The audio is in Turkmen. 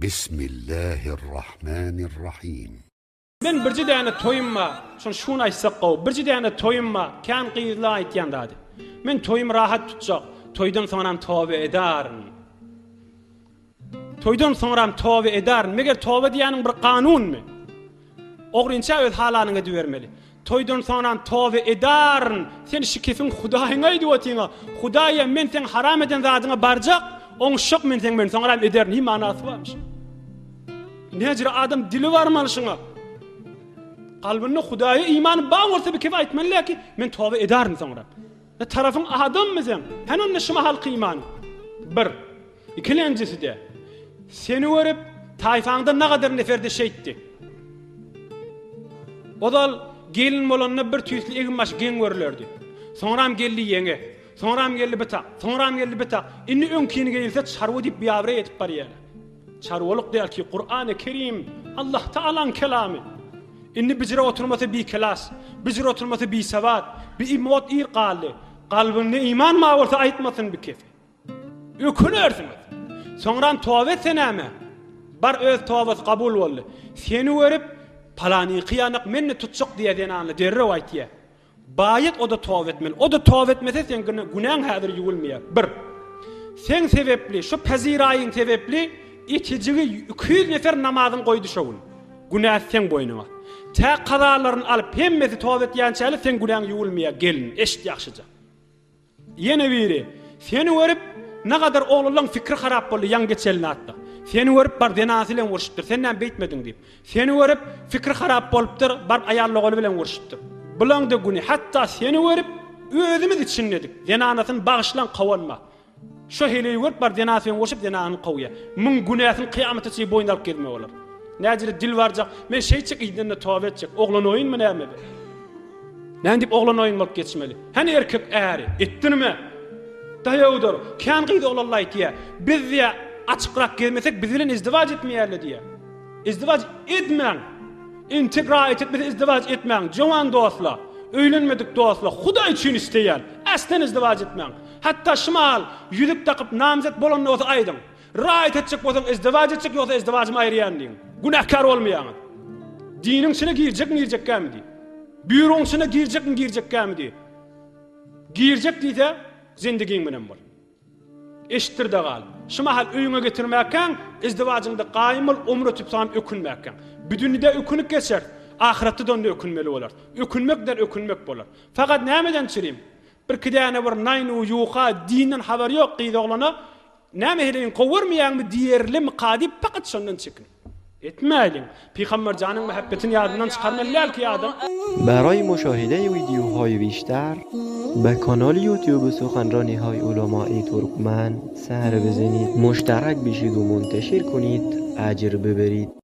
Bismillahirrahmanirrahim. Men birje däne toýum bar, şony şu gün aýtsak gowy. Birje däne toýum bar, kän gyzlar aýtýan zady. Men toýumy rahat tutjak, toýdan soňram toba edarin. Toýdan soňram toba edarin. Meger toba diýýäniň bir kanunmy? Ogrynça öz halanyňy edibermeli. Toýdan soňram toba edarin. Sen şu kefiň Hudaýyňa aýdyp otyňa. Hudaýa men seň haram eden zadyňa barjak, oňuşjak men seň bilen soňram ederin. Hi manasy barmyş. Näjüre adam dili barmaly şuňa. Kalbynda Hudaýa imany bar bolsa bir kef aýtmaly ki, men toba edarin soňra. Ne tarafyň adammy sen? Hany onda şu mahalky imanyň? Bir. Ikilenjisi-de, seni görüp, taýfaňda nagadar nefer-de şeýtdi. Ozal gelin bolanda bir tüýsli egin-baş geň görülerdi. Soňram geldi ýeňe. Soňram geldi bir tak. Soňram geldi bir tak. Indi öňkini geýilse çarwa diýip biabraý edip barýarlar. Çarwalyk däl ki, Kurany Kerim, Allah Tagalaň kelamy. Indi bijire oturmasa bikelas, bijire oturmasa bisewat, bi-imot ir galdy. Kalbynda iman bar bolsa aýtmasyn bi kefi. Ökünersiňiz. Soňram toba etse näme? Bar öz tobasy kabul boldy. Seni görüp, palanyňky ýanak men-de tutjak diýýär zenanly derrew aýtýar. Baýat o-da toba etmeli. O-da toba etmese seň günäň häzir ýuwulmaýar. Bir. Seň sebepli, şu peziraýyň sebepli etijigi 200 nefer namazyny goýdy şo gün. Günäsi seň boýnuňa. Tä kazalaryny alyp hemmesi toba etýänçäli seň günäň ýuwulmaýar gelin, eşit ýagşyja. Ýene biri, Seni görüp, nagadar oglanlaň fikri harap boldy, ýaňy geçelini atda. Seni görüp, bar zenasy bilen urşupdyr, sen näme beýtmediň diýip. Seni görüp, fikri harap bolupdyr, baryp aýal dogaly bilen urşupdyr. Bulaň-da güni, hatda seni görüp, özümiz içindedik. Zenanasyny bagyşlaň, kowanma. Şo heleýi görüp bar zenasy bilen urşup, zenanyny kowýar. Muň günäsini kyýamata çenli boýnuna alyp gezme bolar. Näjele dil barjak, men şeýtjek yzyndan-da toba etjek. Oglan oýunmy näme bu? Näme diýip oglan oýun bolup geçmeli? Hany erkek äri? Etdi nime? Daýawdyr. Kän gyz oglanlar aýtýar. Biz diýýär, açykrak gezmesek biz bilen izdiwaç etmeýärler diýýär. Izdiwaç etmäň. Entek raýat etmese izdiwaç etmäň. Jowan dostlar, öýlenmedik dostlar, Hudaý üçin isleýän, äslen izdiwaç etmäň. Hatda şu mahal ýüzük dakyp namzet bolanda bolsa aýdyň. Raýat etjek bolsaň izdiwaç etjek ýogsa izdiwajymy aýyrýan diýiň. Günäkär bolmaýaňyz. Diniň içine girjekmi girjekkämi diý. Býuroň içine girjekmi girjekkämi diý. Girjek diýse zindigiň bilen bol. Eşitdir-de gal. Şu mahal öýüňe getirmäkäň, izdiwajyňda gaýym bol, ömür ötüp saňam ökünmäkäň. Bu dünýede ökünip geçer, ahyretde-de onda ökünmeli bolar. Ökünmek däl ökünmek bolar. Fakat nämeden çirim? Birki däne bir naýnu ýuka dinden habary ýok gyz oglana Näme heleýiň gowarmaýaňmy diýerlimika diýip pakat şondan çekin. Etmäýliň. Pygamber janyň mähebbetini ýadyndan çykarmaly däl ki adam. برای مشاهده ویدیوهای بیشتر به کانال یوتیوب سخنرانی های علمای ترکمن سر بزنید مشترک بشید و منتشر کنید اجر ببرید.